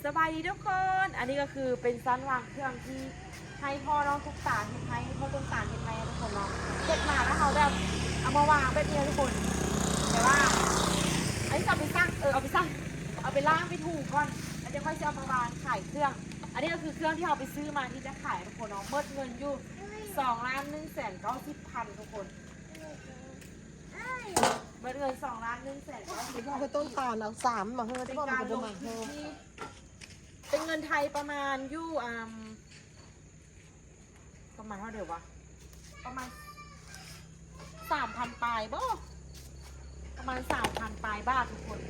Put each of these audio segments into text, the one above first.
ສະບາຍດີທຸກຄົນ ອັນນີ້ກໍຄືເປັນຊັ້ນວາງເຄື່ອງທີ່ໃຫ້ພໍ່ນ້ອງຕຸກຕາເຮັດໃຫ້ ພໍ່ຕຸກຕາເຮັດໃຫ້ທຸກຄົນເນາະ ເຮັດມາແລ້ວເຮົາແບບເອົາມາວາງແບບນີ້ທຸກຄົນ ແຕ່ວ່າອັນນີ້ເອົາໄປຊັກ ເອີ ເອົາໄປຊັກ ເອົາໄປລ້າງໄປຖູກ່ອນ ແລ້ວຈັ່ງຄ່ອຍຊິເອົາມາວາງຂາຍເຄື່ອງ ອັນນີ້ກໍຄືເຄື່ອງທີ່ເຮົາໄປຊື້ມາທີ່ຈະຂາຍທຸກຄົນເນາະ ໝົດເງິນຢູ່ສອງລ້ານໜຶ່ງແສນເກົ້າສິບພັນທຸກຄົນ ໝົດເງິນສອງລ້ານໜຶ່ງແສນເກົ້າສິບພັນ ເອົາຕົ້ນຕານເອົາສາມມາເຮີ ເປັນການລົງທຶນທີ່ ເປັນເງິນໄທປະມານຢູ່ ອ່າ ປະມານເທົ່າໃດວະ ປະມານສາມພັນປາຍບໍ ປະມານສາມພັນປາຍບາດທຸກຄົນ.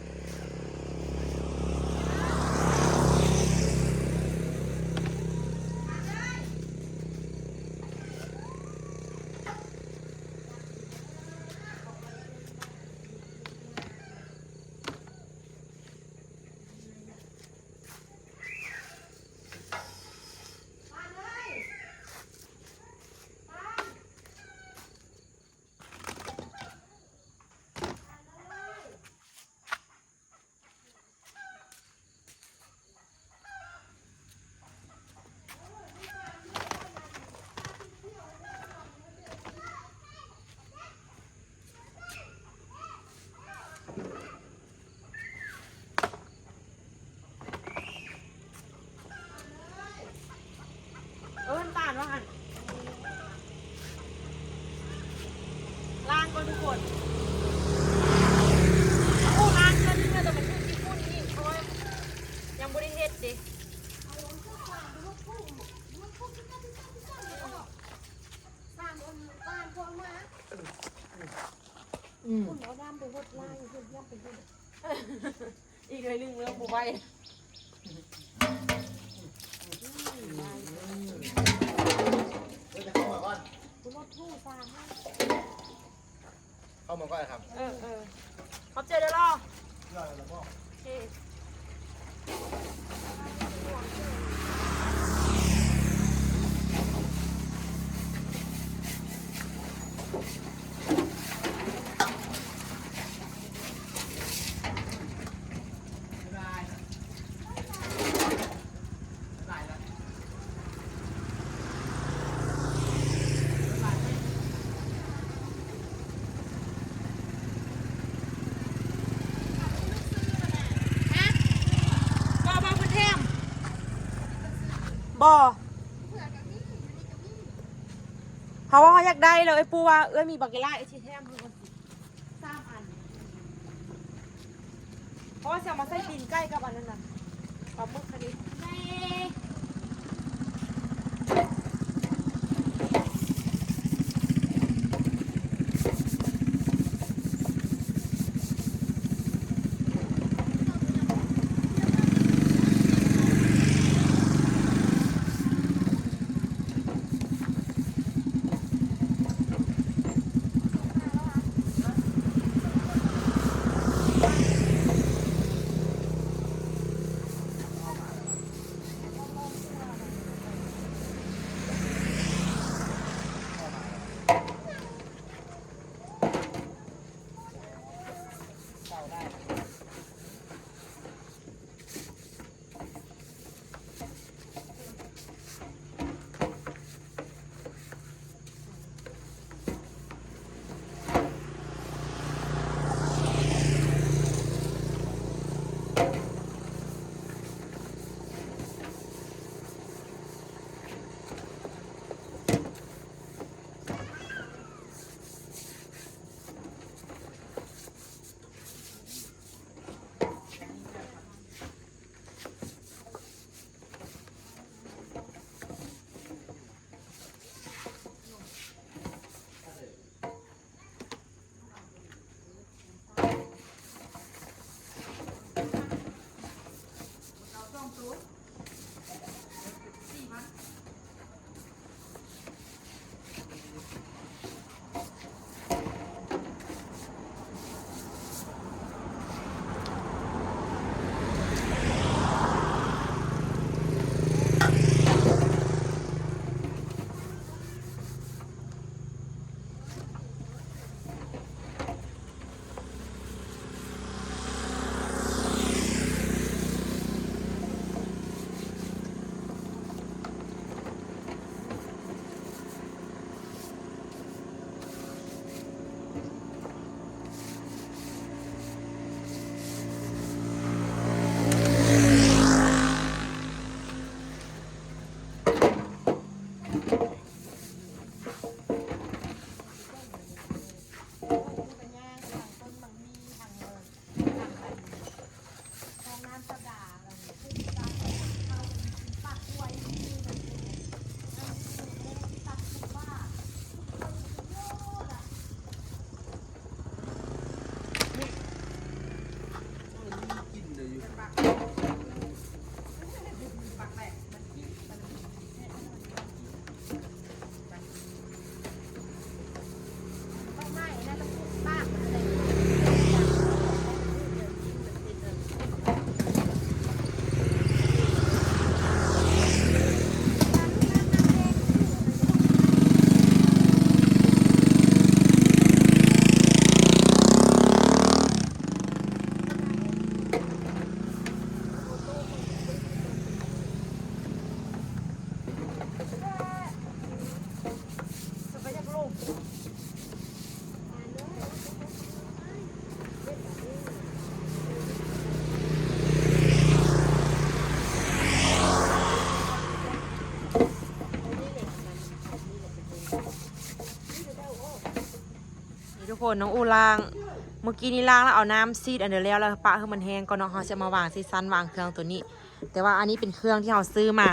ເອີ້ນຕານວ່າຫັ້ນ ລ້າງກ່ອນທຸກຄົນ ໂອ້ ລ້າງເທື່ອໜຶ່ງແລ້ວ ແຕ່ມັນຖືກຂີ້ຝຸ່ນອີກ ເພາະວ່າຍັງບໍ່ໄດ້ເຮັດເດ້ ສາມອັນ ສາມພວງມາ ອືມ ຄຸນເອົາດຳໄປຫົດລາຍ ເຮັດຢ້ຽມໄປເຮັດ ອີກໜ້ອຍໜຶ່ງເລີ່ມບໍ່ໄຫວ ອືມ ເອີ ເຂົ້າມາກ່ອນ ເຂົ້າມາກ່ອນ ເຂົ້າມາກ່ອນຄັບ ເອີໆ ຂອບໃຈເດີ້ລໍ ໂອເຄ. ບໍ່ ບໍ່ ເພິ່ນແຖມ ບໍ່ ເຮົາວ່າເຮົາຢາກໄດ້ ແລ້ວເອື້ອຍປູວ່າເອື້ອຍມີບັກກະຫຼາຍ ເອື້ອຍຊິແຖມເພິ່ນ ສາມອັນ ເພາະວ່າຊິເອົາມາໃສ່ຕີນໄກ່ກັບອັນນັ້ນນະ ປາໝຶກອັນນີ້. ເ ຄົນນ້ອງອູ້ລ້າງ ເມື່ອກີ້ນີ້ລ້າງແລ້ວເອົານ້ຳຊີດອັນເດີແລ້ວ ແລ້ວປະໃຫ້ມັນແຫ້ງກ່ອນເນາະ ເຮົາຈະມາວາງຊິຊັ້ນວາງເຄື່ອງໂຕນີ້. ແຕ່ວ່າອັນນີ້ເປັນເຄື່ອງທີ່ເຮົາຊື້ມາ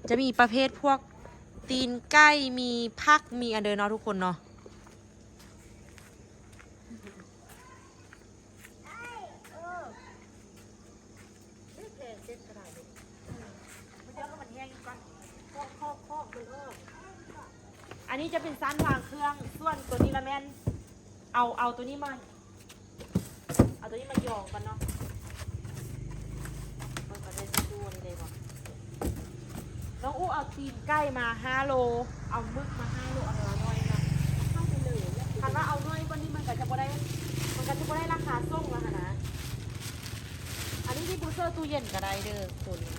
ຈະມີປະເພດພວກຕີນໄກ່ ມີຜັກ ມີອັນເດີເນາະທຸກຄົນເນາະ. ອັນນີ້ຈະເປັນຊັ້ນວາງເຄື່ອງ ສ່ວນໂຕນີ້ລະແມ່ນ ເອົາ ເອົາໂຕນີ້ມາ ເອົາໂຕນີ້ມາຢອງກ່ອນເນາະ. ເບິ່ງກ່ອນເດີ ຊິດູອັນນີ້ໄດ້ບໍ່? ນ້ອງອູ້ເອົາຕີນໄກ່ມາຫ້າໂລ ເອົາໝຶກມາຫ້າໂລ ເອົາໜ້ອຍນະ. ຄັນວ່າເອົາໜ້ອຍກວ່ານີ້ມັນກະຈະບໍ່ໄດ້ ມັນກະຈະບໍ່ໄດ້ລາຄາສົ່ງລະຫັ້ນນະ. ອັນນີ້ນີ້ບໍ່ເຊີຕູ້ເຢັນກະໄດ້ເດີໂຕນີ້.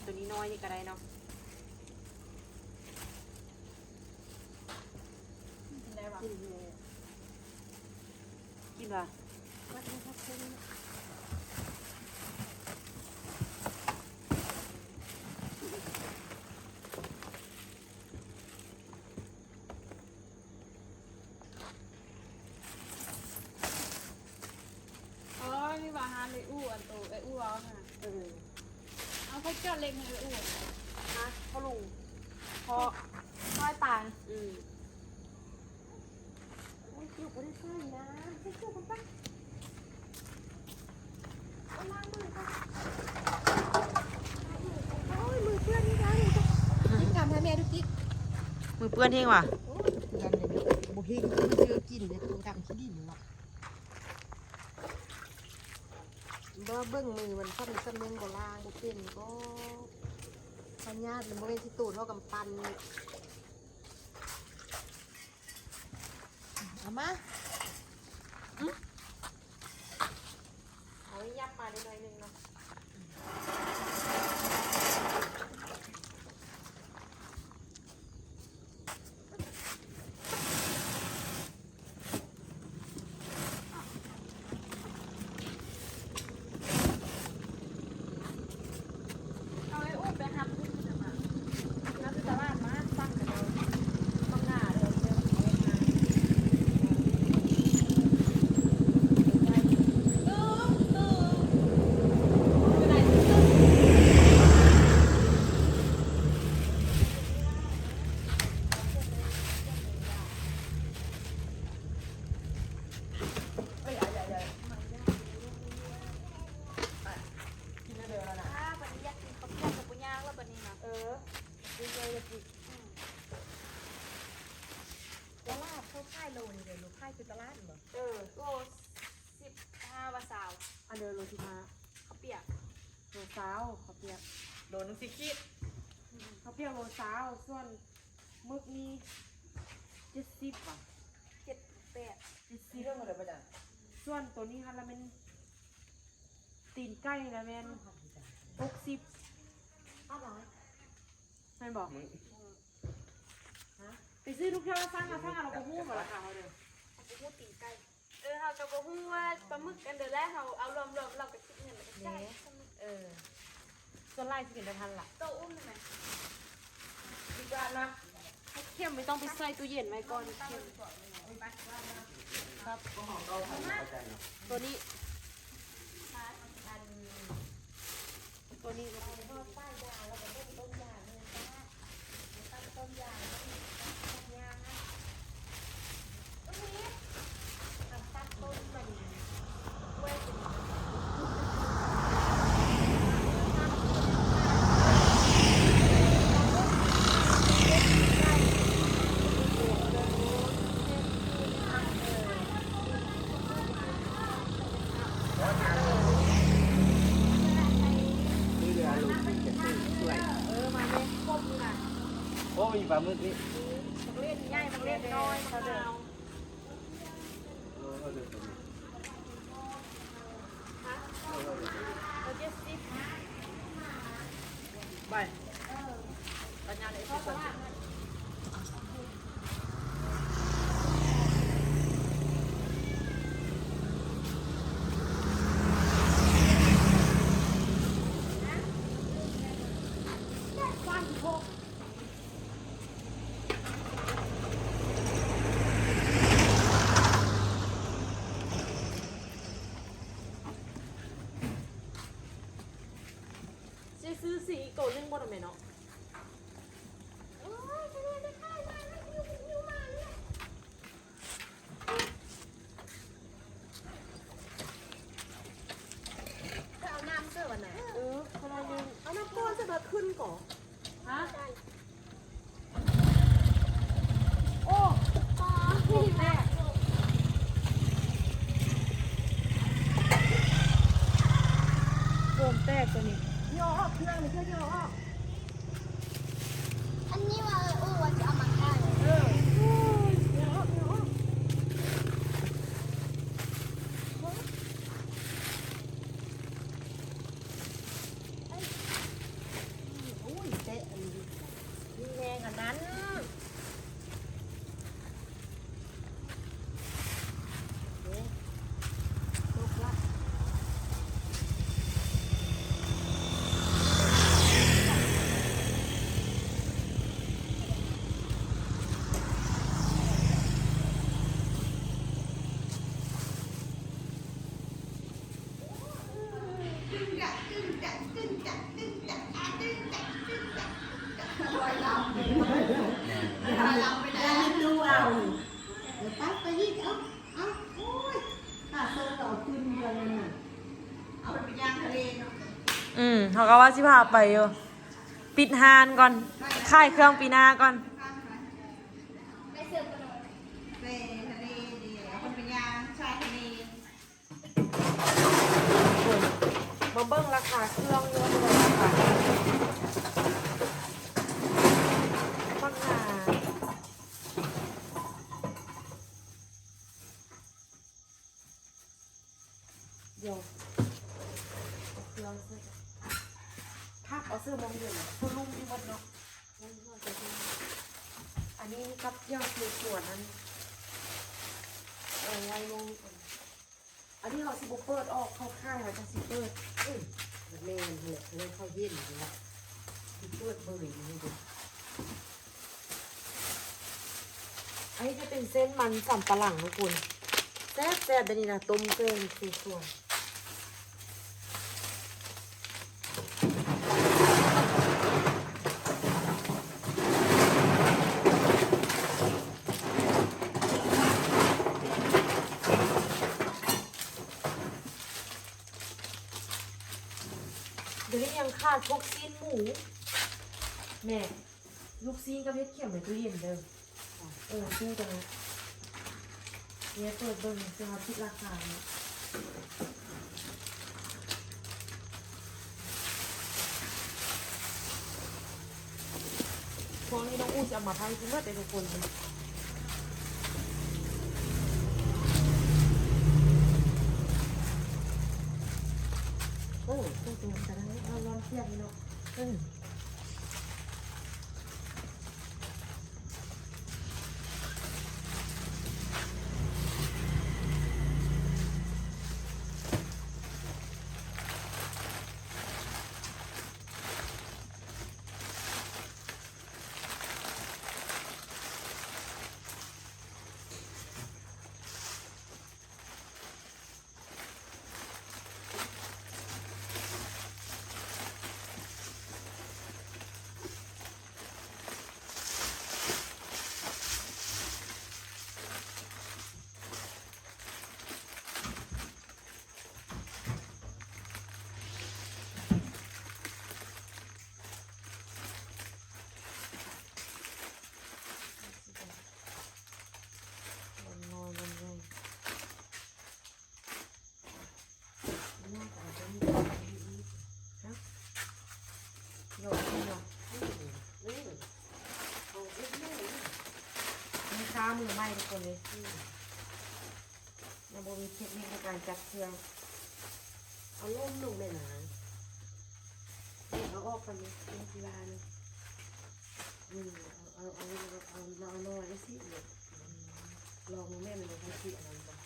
ໂຕນີ້ນ້ອຍນີ້ກະໄດ້ເນາະ. ກິນໄດ້ຫວາ? ກິນຫວາ? ອໍ ນີ້ວ່າຮ້ານເອື້ອຍອູ້ ອັນໂຕເອື້ອຍອູ້ເວົ້າຫັ້ນ. ເອີ ເອົາ ໃຜຈອດເຫຼັກໃຫ້ເອື້ອຍອູ້? ຮະ ພໍ່ລຸງ ພໍ່ ພໍ່ອ້າຍປານ. ອືມ. ໂອ້ຍ ເກືອບບໍ່ໄດ້ໃສ່ນະ ໃສ່ເກືອບກ່ອນປະ. ໂອ້ຍ ລ້າງມືກ່ອນ. ໂອ້ຍ ມືເປື້ອນນີ້ນະ. ຕິກ ຖາມຫາແມ່ດູຕິກ ມືເປື້ອນແຮງຫວາ? ໂອ້ຍ ເປື້ອນເລີຍ ບໍ່ເຫັນ ມັນເຈີກິນເລີຍ ຕົວດຳຂີ້ດິນເນາະ. ບໍ່ ເບິ່ງມືມັນຊ້ຳນີ້ຊ້ຳໜຶ່ງ ບໍ່ລ້າງບໍ່ເປັນ ບໍ່ ພະຍາດມັນບໍ່ແມ່ນຊິໂຕເທົ່າກຳປັ່ນນີ້. ເອົາມາ ອື ເອົາຫຍັບມາໄດ້ໜ້ອຍໜຶ່ງເນາະ. ກິນແລ້ວເດີລະນະ. ອ່າ ບັດນີ້ຢາກກິນເຂົ້າປຽກແລ້ວບໍ່ຍາກແລ້ວບັດນີ້ນະ. ເອີ ກິນເລີຍ ອືມ. ຕະຫຼາດເຂົາຂາຍໂລນີ້ເດ ຫຼືຂາຍຄືຕະຫຼາດບໍ່? ເອີ ໂລສິບຫ້າວ່າຊາວ. ອັນເດີໂລສິບຫ້າ ເຂົ້າປຽກ ໂລຊາວ ເຂົ້າປຽກ ໂລໜຶ່ງສີ່ຂີດ. ອືມ ເຂົ້າປຽກໂລຊາວ ສ່ວນໝຶກນີ້ເຈັດສິບຫວາ? ເຈັດແປດ ເຈັດສິບ. ສ່ວນໂຕນີ້ຫັ້ນລະແມ່ນ ຕີນໄກ່ລະແມ່ນຫົກສິບ ຫ້າຮ້ອຍ ແມ່ນບໍ່? ໄປຊື້ທຸກເທື່ອ ສັ່ງ ສັ່ງ ເຮົາບໍ່ຮູ້ບໍ່ລາຄາເຮົາເດີ ເຮົາບໍ່ຮູ້ຕີນໄກ່. ເອີ ເຮົາກະບໍ່ຮູ້ວ່າປາໝຶກອັນເດີແລະ ເຮົາເອົາລວມໆ ລາວກະຄິດເງິນລະກະຈ່າຍ. ເອີ ສ່ວນຫຼາຍຊິເປັນແຕ່ພັນລະ ໂຕອຸ້ມຫັ້ນນະ. ດີກວ່ານະ ເຄັມໄປ ຕ້ອງໄປໃສ່ຕູ້ເຢັນໄວ້ກ່ອນ ເຄັມ. ໂຕນີ້ ໂຕນີ້ ໂອ້ ມີປາໝຶກນີ້ ໝາກເລັດໃຫຍ່ ໝາກເລັດນ້ອຍ ໝາກຂາວ. ເອີ ເຈັດສິບ ໄປ ເອີ ປັນຍາເລີຍ. ໂ ເຮົາກໍວ່າຊິພາໄປຢູ່ ປິດຮ້ານກ່ອນ ຂາຍເຄື່ອງປີໜ້າກ່ອນ. ມາເບິ່ງລາຄາເຄື່ອງຢູ່ວ່າເທົ່າໃດລາຄາ ບັກງາ. ດຽວເອົາເຄື່ອງໃສ່ ພັກເອົາເສື້ອມາເຫັນ ໂຊຣູມຢູ່ເບິດເນາະ. ອັນນີ້ກັບຢ່າງຄືສວນນັ້ນ ເອົາໄວ້ລົງ ອັນນີ້ເຮົາຊິບໍ່ເປີດອອກ ເຂົາຂາຍເຮົາຈັ່ງຊິເປີດ. ອື ແມ່ນຫັ້ນແຫຼະ ເຂົາເຫັນຢູ່ວ່າຊິເປີດເບິ່ງຢູ່ນີ້ເດ້. ອັນນີ້ຈະເປັນເສັ້ນມັນສຳປະຫຼັງທຸກຄົນ ແຊບໆ ແບບນີ້ນະ ຕົ້ມແຈ່ວນີ້ຄືສວນ. ດຽວນີ້ຍັງຂາດພວກຊີ້ນໝູ ແມ່ ລູກຊີ້ນກັບເຫັດຂຽງໃນຕູ້ເຢັນເດີ. ເອີ ຕູ້ຕົງນັ້ນ ແມ່ເປີດເບິ່ງ ເຊິ່ງເຮົາຄິດລາຄາເນາະ. ພວກນີ້ນ້ອງອູ້ຊິເອົາມາໃຫ້ເພິ່ນເບິດເດ້ທຸກຄົນ. ເອີ ເອົາລອນປຽກນີ້ເນາະ. ເອີ. ນີ້ຄ້າມືໃໝ່ທຸກຄົນເລີຍ ຍັງບໍ່ມີເທັກນິກໃນການຈັບເຄື່ອງ. ເອົາລົມລົງແມ່ນາງ ເອົາອອກກ່ອນນີ້ ເປັນທີ່ວ່ານີ້ ອືມ ເອົາ ເອົາ ເອົາ ເອົາ ເອົາໜ້ອຍຊິ ລອງເບິ່ງແມ່ ມັນຊິອັນນັ້ນບໍ່.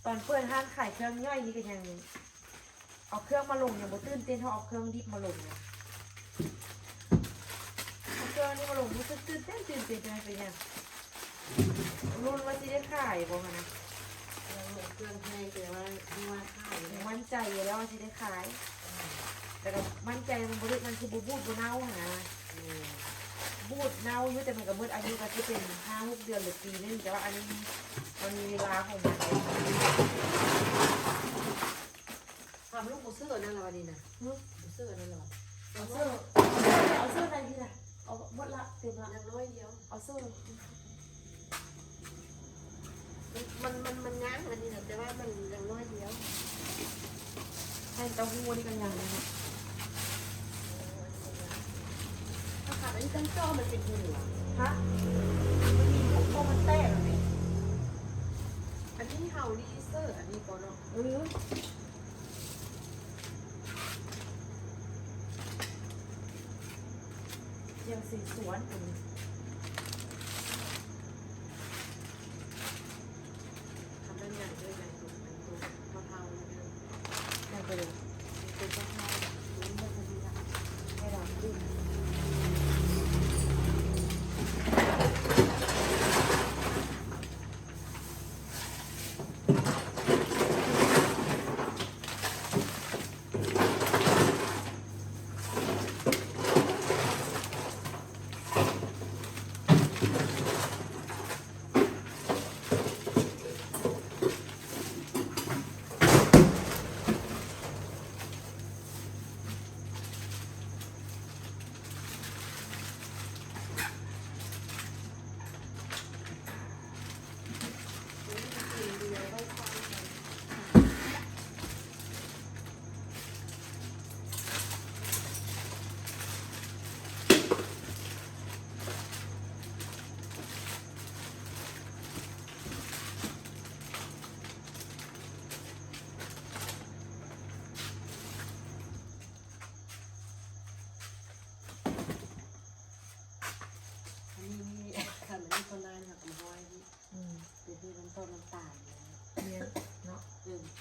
ຕອນເປີດຮ້ານຂາຍເຄື່ອງຍ່ອຍນີ້ກໍຍັງ ເອົາເຄື່ອງມາລົງຍັງບໍ່ຕື່ນເຕັ້ນເທົ່າເອົາເຄື່ອງດິບມາລົງນະ. ເອົາເຄື່ອງນີ້ມາລົງຮູ້ສຶກຕື່ນເຕັ້ນ ຕື່ນເຕັ້ນ ເປັນຫຍັງ ເປັນຫຍັງ ລຸ້ນວ່າຊິໄດ້ຂາຍບໍ່ຫັ້ນນະ. ເຄື່ອງແພງ ແຕ່ວ່າ ຍັງວ່າຂາຍຢູ່ ຍັງໝັ້ນໃຈຢູ່ແລ້ວວ່າຊິໄດ້ຂາຍ ແຕ່ກໍໝັ້ນໃຈມັນບໍ່ໄດ້ ມັນຊິບໍ່ບູດບໍ່ເນົ່າຫັ້ນນະ. ແມ່ນ ບູດເນົ່າຢູ່ ແຕ່ມັນກໍໝົດອາຍຸ ກໍຊິເປັນຫ້າຫົກເດືອນ ຫຼື ປີໜຶ່ງ ແຕ່ວ່າອັນນີ້ມັນມີເວລາຂອງມັນ. ຖາມລູກບໍ່ຊື້ອັນນັ້ນລະວະນີ້ນະ. ຫຶ? ບໍ່ຊື້ອັນນັ້ນລະວະ. ເອົາເສື້ອ ເອົາເສື້ອໃດດີລະ? ເອົາໝົດລະ ເຕັມລະ ຍັງໜ້ອຍດຽວ ເອົາເສື້ອ. ມັນ ມັນ ມັນຍັງອັນນີ້ນະ ແຕ່ວ່າມັນຍັງໜ້ອຍດຽວ. ໃສ່ເຕົ້າຫູ້ນີ້ກໍຍັງນະ. ຖ້າຂາດອັນນີ້ຕັ້ງຈໍ້ມັນເປັນຫູຫວາ? ຮະ? ມັນມີລູກໂປ່ງມັນແຕກແລ້ວນີ້. ອັນນີ້ເຮົານີ້ເສີດອັນນີ້ກ່ອນເນາະ. ເອີ. ຈຽງສີສວນ ຄັນແມ່ນໃຫຍ່ເດີ ໃຫຍ່ໂຕ ໂຕເທົ່າໆ ເດີ ໃຫຍ່ໂຕເດີ ໂຕເທົ່າໆ ໂຕນີ້ມັນຈະດີລະ ໃຫຍ່ດຳ.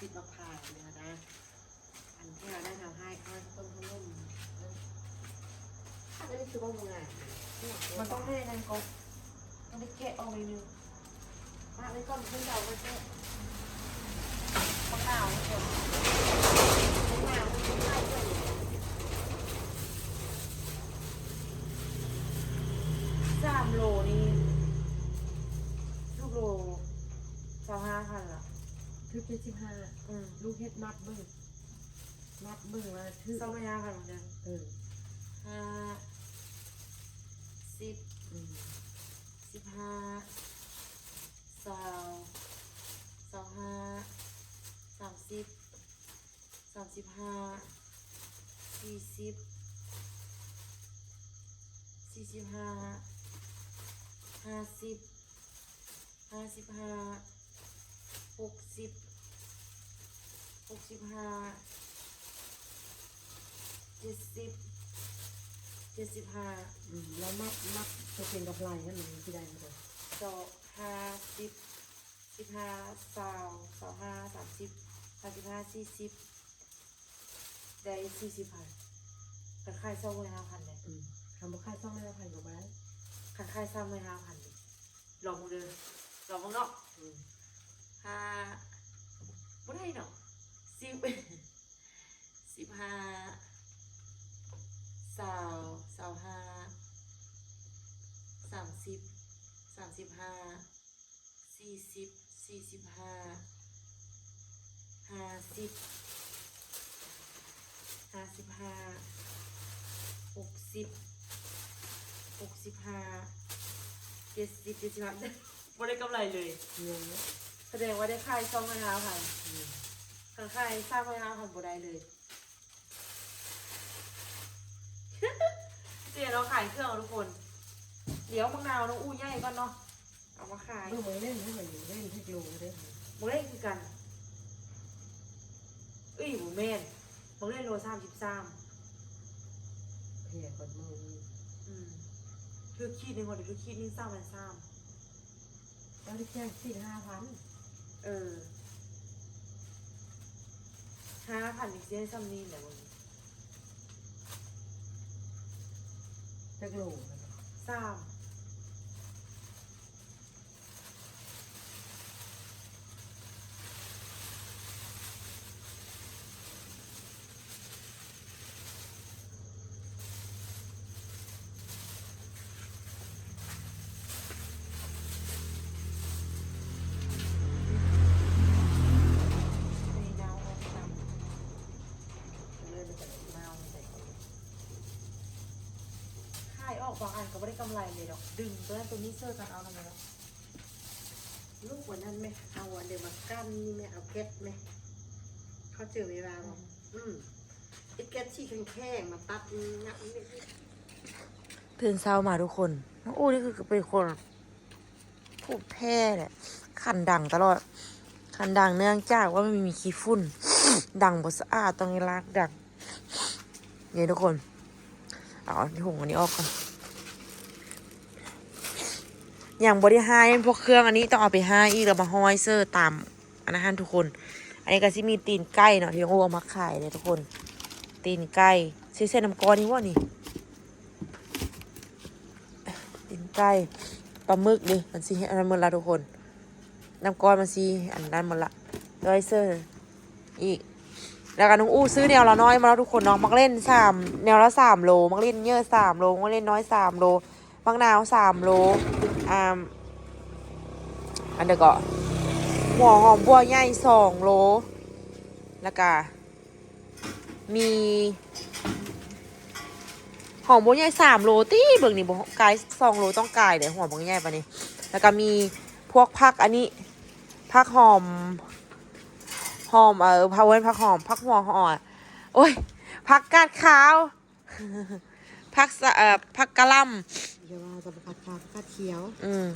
ດມາຜ່ານນີ້ນະ ອັນທີ່ວ່າໄດ້ເຮົາໃຫ້ເຂົາຕົ້ນຂະໜົມ ອັນນີ້ຄືບໍ່ງາມ ມັນຕ້ອງໄດ້ນັ້ນກ່ອນ ຕ້ອງໄດ້ແກະອອກໜ້ອຍໜຶ່ງ. ປະໄວ້ກ່ອນ ເພິ່ນຈະເອົາໄປແກະ ບັກນາວໄວ້ກ່ອນ ບັກນາວມັນຊິໄລ່ດ້ວຍ ສາມໂລນີ້ ທຸກໂລຊາວຫ້າພັນລະ ຖືກເຈັດສິບຫ້າ ອືມ ລູກເຮັດນັບເບິ່ງ ນັບເບິ່ງວ່າຖືກ ຊາວຫ້າພັນເດີ ເອີ ຫ້າ ສິບ ອືມ ສິບຫ້າ ຊາວ ຊາວຫ້າ ສາມສິບ ສາມສິບຫ້າ ສີ່ສິບ ສີ່ສິບຫ້າ ຫ້າສິບ ຫ້າສິບຫ້າ ຫົກສິບ ຫົກສິບຫ້າ ເຈັດສິບ ເຈັດສິບຫ້າ ອືມ ແລ້ວນັບ ນັບຕົວເປັນກັບໄລ່ຫັ້ນ ມັນຊິໄດ້ບໍ່? ສອງ ຫ້າສິບ ສິບຫ້າ ຊາວ ຊາວຫ້າ ສາມສິບ ສາມສິບຫ້າ ສີ່ສິບ ໄດ້ສີ່ສິບພັນ ຄັນຂາຍສອງຮ້ອຍຫ້າພັນເດ້ ອືມ ຄັນບໍ່ຂາຍສອງຮ້ອຍຫ້າພັນກໍບໍ່ໄດ້ ຄັນຂາຍສາມຮ້ອຍຫ້າພັນເດ້ ລອງເບິ່ງເດີ ລອງເບິ່ງເນາະ ອືມ ຫ້າ ບໍ່ໄດ້ເນາະ ສິບ ສິບຫ້າ ຊາວ ຊາວຫ້າ ສາມສິບ ສາມສິບຫ້າ ສີ່ສິບ ສີ່ສິບຫ້າ ຫ້າສິບ ຫ້າສິບຫ້າ ຫົກສິບ ຫົກສິບຫ້າ ເຈັດສິບ ເຈັດສິບຫ້າ ບໍ່ໄດ້ກຳໄລເລີຍ ສະແດງວ່າໄດ້ຂາຍສອງຮ້ອຍຫ້າພັນ ອືມ ຄັນຂາຍສາມຮ້ອຍຫ້າພັນບໍ່ໄດ້ເລີຍ. ເສຍເນາະ ຂາຍເຄື່ອງເນາະທຸກຄົນ ດຽວບັກນາວນ້ອງອູ້ໃຫຍ່ກ່ອນເນາະ ເອົາມາຂາຍ ເບິ່ງ ບັກເລັ່ນໃຫ້ມັນເລັ່ນເທັກໂລເດ້ ບັກເລັ່ນຄືກັນ ເອີຍ ບໍ່ແມ່ນ ບັກເລັ່ນໂລສາມສິບສາມ ແພງກວ່າໝູ່ ອືມ ຖືກຂີດໜຶ່ງ ຖືກຂີດໜຶ່ງ ສາມພັນສາມ ເຈົ້າໄດ້ແຈ້ງສີ່ຫ້າພັນ ເອີ ຫ້າພັນນີ້ຊິໃຫ້ສ່ຳນີ້ແຫຼະ ເບິ່ງ ຈັກໂລ ສາມ ຂາຍອອກບາງອັນກໍບໍ່ໄດ້ກຳໄລເລີຍດອກ ດຶງຕົວນັ້ນຕົວນີ້ຊ່ວຍກັນເອົານຳແມ່ເນາະ. ລູກອັນນັ້ນແມ ເອົາອັນເດມາກັ້ນນີ້ແມ ເອົາແກັດແມ ເຂົາເຈີເວລາບໍ່? ອືມ ອືມ ເຮັດແກັດສີແຂງໆ ມາຕັດນີ້ ຫຍັບນີ້. ຕື່ນເຊົ້າມາທຸກຄົນ ນ້ອງອູ້ນີ້ຄືເປັນຄົນພູມແພ້ແຫຼະ ຂັນດັງຕະຫຼອດ ຂັນດັງເນື່ອງຈາກວ່າມັນມີຂີ້ຝຸ່ນ ດັງບໍ່ສະອາດ ຕ້ອງໄດ້ລາກດັງ. ນີ້ທຸກຄົນ ເອົາຖົງອັນນີ້ອອກກ່ອນ ຍັງບໍ່ໄດ້ຮ່າຍ ພວກເຄື່ອງອັນນີ້ຕ້ອງເອົາໄປຮ່າຍອີກ ແລ້ວມາຫ້ອຍເສີຕາມອັນນັ້ນຫັ້ນທຸກຄົນ. ອັນນີ້ກໍຊິມີຕີນໄກ່ເນາະ ທີ່ນ້ອງອູ້ເອົາມາຂາຍເດ້ທຸກຄົນ ຕີນໄກ່ ຊິໃສ່ນ້ຳກ້ອນນີ້ບໍ່ນີ້? ຕີນໄກ່ ປາໝຶກນີ້ ມັນຊິອັນນັ້ນໝົດລະທຸກຄົນ ນ້ຳກ້ອນມັນຊິອັນນັ້ນໝົດລະ ດອຍເຊີອີກ. ແລ້ວກໍນ້ອງອູ້ຊື້ແນວລະໜ້ອຍມາເນາະທຸກຄົນເນາະ ໝາກເລັ່ນສາມ ແນວລະສາມໂລ ໝາກເລັ່ນເຍີະສາມໂລ ໝາກເລັ່ນນ້ອຍສາມໂລ ໝາກນາວສາມໂລ ອ່າ ອັນໃດເກາະ ຫົວຫອມບົວໃຫຍ່ສອງໂລ ແລ້ວກໍ ມີຫອມບົວໃຫຍ່ສາມໂລຕິ ເບິ່ງນີ້ບໍ່ກາຍສອງໂລ ຕ້ອງກາຍເດ້ ຫອມບົວໃຫຍ່ປານນີ້. ແລ້ວກໍມີພວກຜັກອັນນີ້ ຜັກຫອມ ຫອມ ເອີ ເຂົາເອີ້ນຜັກຫອມ ຜັກຫົວຫອມ ໂອ້ຍ ຜັກກາດຂາວ ຜັກສະ ເອີ ຜັກກະຫຼ່ຳ ຢ່າວ່າແຕ່ຜັກຂາວ ຜັກກາດຂຽວ ອືມ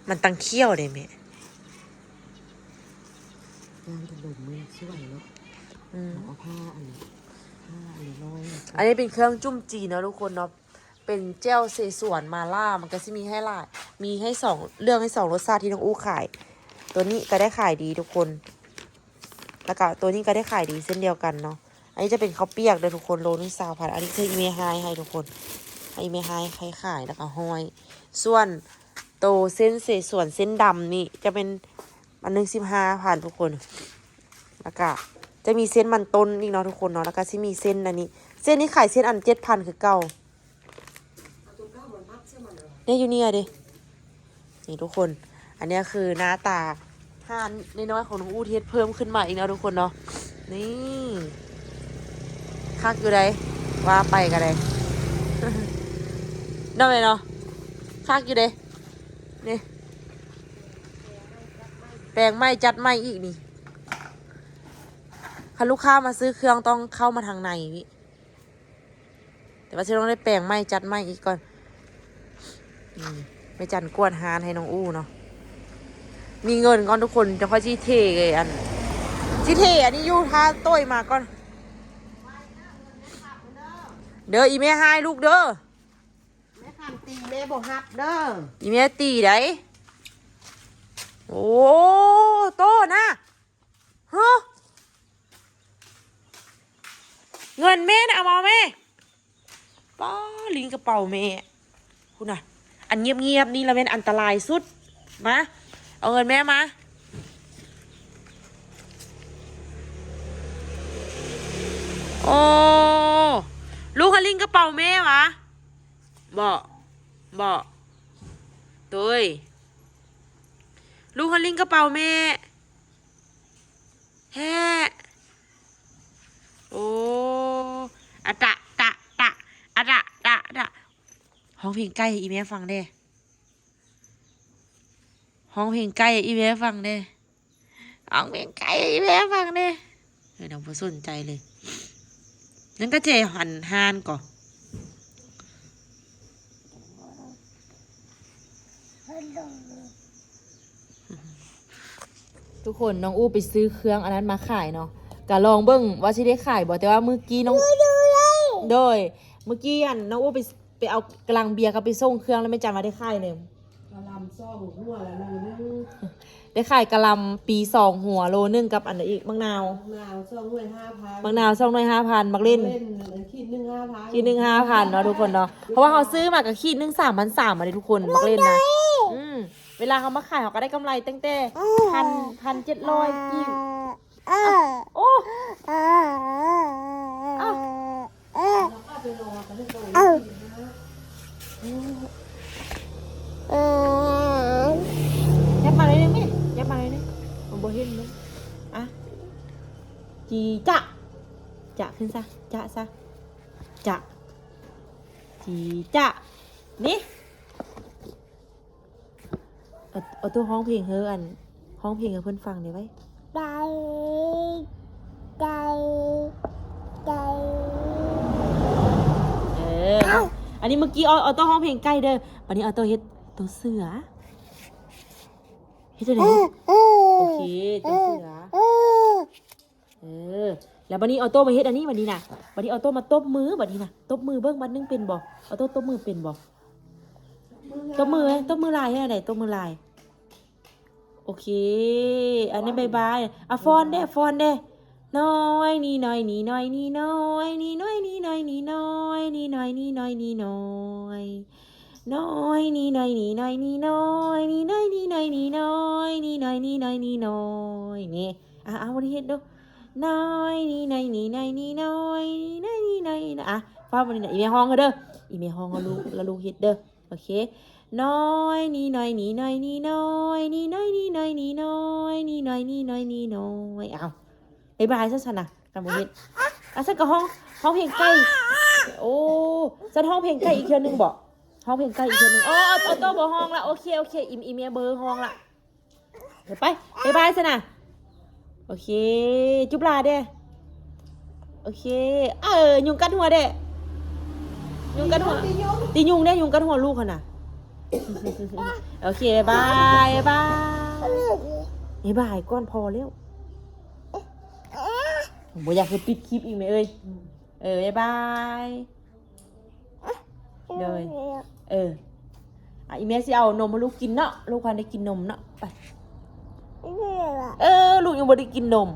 ມັນຕັ້ງຂຽວເດ້ແມ່ ຍ່າງຖະໜົມມັນສວຍເນາະ ອືມ ເອົາຜ້າອັນ ຜ້າອັນລອຍ ອັນນີ້ເປັນເຄື່ອງຈຸ້ມຈີນເນາະທຸກຄົນເນາະ ເປັນແຈ່ວເສສວນໝາລ່າ ມັນກໍຊິມີໃຫ້ຫຼາຍ ມີໃຫ້ສອງ ເລືອກໃຫ້ສອງລົດຊາດທີ່ນ້ອງອູ້ຂາຍ ຕົວນີ້ກໍໄດ້ຂາຍດີທຸກຄົນ ແລ້ວກໍໂຕນີ້ກໍໄດ້ຂາຍດີເຊັ່ນດຽວກັນເນາະ. ອັນນີ້ຈະເປັນເຂົ້າປຽກເດີທຸກຄົນ ໂລໜຶ່ງຊາວພັນ. ອັນນີ້ຄືອີແມ່ຮ້າຍໃຫ້ທຸກຄົນ ໃຫ້ອີແມ່ຮ້າຍໃຫ້ຂາຍ ແລ້ວກໍຮ້ອຍ. ສ່ວນໂຕເສັ້ນເສສວນເສັ້ນດຳນີ້ຈະເປັນອັນໜຶ່ງສິບຫ້າພັນທຸກຄົນ. ແລ້ວກະຈະມີເສັ້ນມັນຕົ້ນອີກເນາະທຸກຄົນເນາະ ແລ້ວກະຊິມີເສັ້ນອັນນີ້ ເສັ້ນນີ້ຂາຍເສັ້ນອັນເຈັດພັນຄືເກົ່າ. ເດ້ ຢູ່ນີ້ເດ້ ນີ້ທຸກຄົນ ອັນນີ້ຄືໜ້າຕາຮ້ານນ້ອຍໆຂອງນ້ອງອູ່ທີ່ເຮັດເພີ່ມຂຶ້ນມາອີກເນາະທຸກຄົນເນາະ. ນີ້ ຄັກຢູ່ໃດ໋ ວ່າໄປກໍໄດ້ ເນາະແມ່ເນາະ ຄັກຢູ່ເດ້. ນີ້ ແປງໃໝ່ຈັດໃໝ່ອີກນີ້ ຄັນລູກຄ້າມາຊື້ເຄື່ອງຕ້ອງເຂົ້າມາທາງໃນນີ້ ແຕ່ວ່າຊິຕ້ອງໄດ້ແປງໃໝ່ຈັດໃໝ່ອີກກ່ອນ. ອືມ ແມ່ຈັນກວາດຮ້ານໃຫ້ນ້ອງອູ່ເນາະ ມີເງິນກ່ອນທຸກຄົນ ຈັ່ງຄ່ອຍຊິເທອັນ ຊິເທອັນນີ້ຢູ່ ຖ້າໂຕ້ຍມາກ່ອນເດີ ອີແມ່ຮ້າຍລູກເດີ. ແມ່ຄຳຕີແມ່ບໍ່ຮັບເດີ ອີແມ່ຕີໃດ໋. ໂອ້ ໂຕນະ ຮະ ເງິນແມ່ນະ ເອົາມາແມ່. ປ້າ ຫຼິ້ນກະເປົາແມ່ ພຸ້ນນະ ອັນງຽບໆນີ້ລະແມ່ນອັນຕະລາຍສຸດ. ມາ ເອົາເງິນແມ່ມາ. ໂອ້ ລູກຫາຫຼິ້ນກະເປົາແມ່ຫວາ ເບາະ ເບາະ ໂຕຍ ລູກຫາຫຼິ້ນກະເປົາແມ່ ແຮະ ໂອ້ ອະຕະ ຕະ ຕະ ອະຕະ ຕະ ຕະ. ຮ້ອງເພງໄກ່ໃຫ້ອີແມ່ຟັງແດ່ ຮ້ອງເພງໄກ່ໃຫ້ອີແມ່ຟັງແດ່ ຮ້ອງເພງໄກ່ໃຫ້ອີແມ່ຟັງແດ່. ເອີ ນ້ອງບໍ່ສົນໃຈເລີຍ ຍັງກະເຈຫັນຮ້ານກໍ ທຸກຄົນ ນ້ອງອູ່ໄປຊື້ເຄື່ອງອັນນັ້ນມາຂາຍເນາະ ກະລອງເບິ່ງວ່າຊິໄດ້ຂາຍບໍ່ ແຕ່ວ່າມື້ກີ້ນ້ອງ ໂດຍ ມື້ກີ້ອັນນ້ອງອູ່ໄປ ໄປເອົາກະລັງເບຍກັບໄປສົ່ງເຄື່ອງ ແລ້ວແມ່ຈັນວ່າໄດ້ຂາຍເລີຍ ກະລຳສອງຫົວລະໂລໜຶ່ງ ໄດ້ຂາຍກະລຳປີສອງຫົວໂລໜຶ່ງ ກັບອັນໃດອີກ ໝາກນາວ ໝາກນາວສອງໜ່ວຍຫ້າພັນ ໝາກນາວສອງໜ່ວຍຫ້າພັນ ໝາກເລັ່ນ ໝາກເລັ່ນຂີດໜຶ່ງຫ້າພັນ ຂີດໜຶ່ງຫ້າພັນເນາະທຸກຄົນເນາະ ເພາະວ່າເຮົາຊື້ມາກໍຂີດໜຶ່ງສາມພັນສາມ ອັນນີ້ທຸກຄົນ ໝາກເລັ່ນນະ ອືມ ເວລາເຮົາມາຂາຍເຮົາກໍໄດ້ກຳໄລຕັ້ງແຕ່ພັນ ພັນເຈັດຮ້ອຍກີບ. ໂອ້ ເອົາ ຍັບມາໜ້ອຍໜຶ່ງແມ່ ຍັບມາໜ້ອຍໜຶ່ງ ມັນບໍ່ເຫັນເລີຍ. ອະ ຈີຈະ ຈະຂຶ້ນຊະ ຈະຊະ ຈະ ຈີຈະ ນີ້. ເອົາ ເອົາໂຕຮ້ອງເພງໃຫ້ ອັນ ຮ້ອງເພງໃຫ້ເພິ່ນຟັງແດ່ໄວ. ໄກ່ ໄກ່ ໄກ່ ເອີ ເອົາ ອັນນີ້ເມື່ອກີ້ ເອົາ ເອົາໂຕຮ້ອງເພງໄກ່ເດີ ບັດນີ້ເອົາໂຕເຮັດໂຕເສືອ ເຮັດຈັ່ງໃດ? ໂອເຄ ໂຕເສືອ. ເອີ ແລ້ວບັດນີ້ເອົາໂຕມາເຮັດອັນນີ້ບັດນີ້ນະ ບັດນີ້ເອົາໂຕມາຕົບມືບັດນີ້ນະ ຕົບມືເບິ່ງ ບັດໜຶ່ງເປັນບໍ່? ເອົາໂຕຕົບມືເປັນບໍ່? ຕົບມື ຕົບມືຫຼາຍເຮັດແນວໃດ? ຕົບມືຫຼາຍ ໂອເຄ ອັນນີ້ບາຍບາຍ. ອະ ຟ້ອນເດ້ ຟ້ອນເດ້ ນ້ອຍນີ້ ນ້ອຍນີ້ ນ້ອຍນີ້ ນ້ອຍນີ້ ນ້ອຍນີ້ ນ້ອຍນີ້ ນ້ອຍນີ້ ນ້ອຍນີ້ ນ້ອຍນີ້ ນ້ອຍ ນ້ອຍນີ້ ນ້ອຍນີ້ ນ້ອຍນີ້ ນ້ອຍນີ້ ນ້ອຍນີ້ ນ້ອຍນີ້ ນ້ອຍນີ້ ນ້ອຍ ນີ້ ອາ ອາ ບໍ່ໄດ້ເຮັດເດີ້. ນ້ອຍນີ້ ນ້ອຍນີ້ ນ້ອຍນີ້ ນ້ອຍນີ້ ນ້ອຍນີ້ ນ້ອຍນີ້ ອາ ຟ້າວບັດນີ້ນະ ອີແມ່ຮ້ອງເດີ ອີແມ່ຮ້ອງ ແລ້ວລູກ ແລ້ວລູກເຮັດເດີ. ໂອເຄ ນ້ອຍນີ້ ນ້ອຍນີ້ ນ້ອຍນີ້ ນ້ອຍນີ້ ນ້ອຍນີ້ ນ້ອຍນີ້ ນ້ອຍ ນີ້ ນ້ອຍນີ້ ນ້ອຍນີ້ ນ້ອຍ ອ້າວ ບາຍບາຍຊະຊັ້ນນະ ຄັນບໍ່ເຮັດ. ອາ ຊັ້ນກໍຮ້ອງ ຮ້ອງເພງໄກ່ ໂອ້ ຊັ້ນຮ້ອງເພງໄກ່ອີກເທື່ອໜຶ່ງບໍ? ຮ້ອງເພງໄກ່ອີກເທື່ອໜຶ່ງ. ໂອ້ ໂຕບໍ່ຮ້ອງລະ ໂອເຄ ໂອເຄ ອີ ອີແມ່ບໍ່ຮ້ອງລະ. ໄປ ບາຍບາຍຊະນະ. ໂອເຄ ຈຸບຫຼາເດ້. ໂອເຄ ເອີ ຍຸງກັດຫົວເດ້ ຍຸງກັດຫົວ ຕີຍຸງ ຕີຍຸງເດ້ ຍຸງກັດຫົວລູກຫັ້ນນະ. ໂອເຄ ບາຍບາຍ ບາຍບາຍກ່ອນ ພໍແລ້ວ ບໍ່ຢາກໃຫ້ປິດຄລິບອີກແມ່ເອີຍ. ເອີ ບາຍບາຍ ໂດຍ ເອີ ອະ ອີແມ່ຊິເອົານົມໃຫ້ລູກກິນເນາະ ລູກພັນໄດ້ກິນນົມເນາະ ໄປ. ເອີ ລູກຍັງບໍ່ໄດ້ກິນນົມ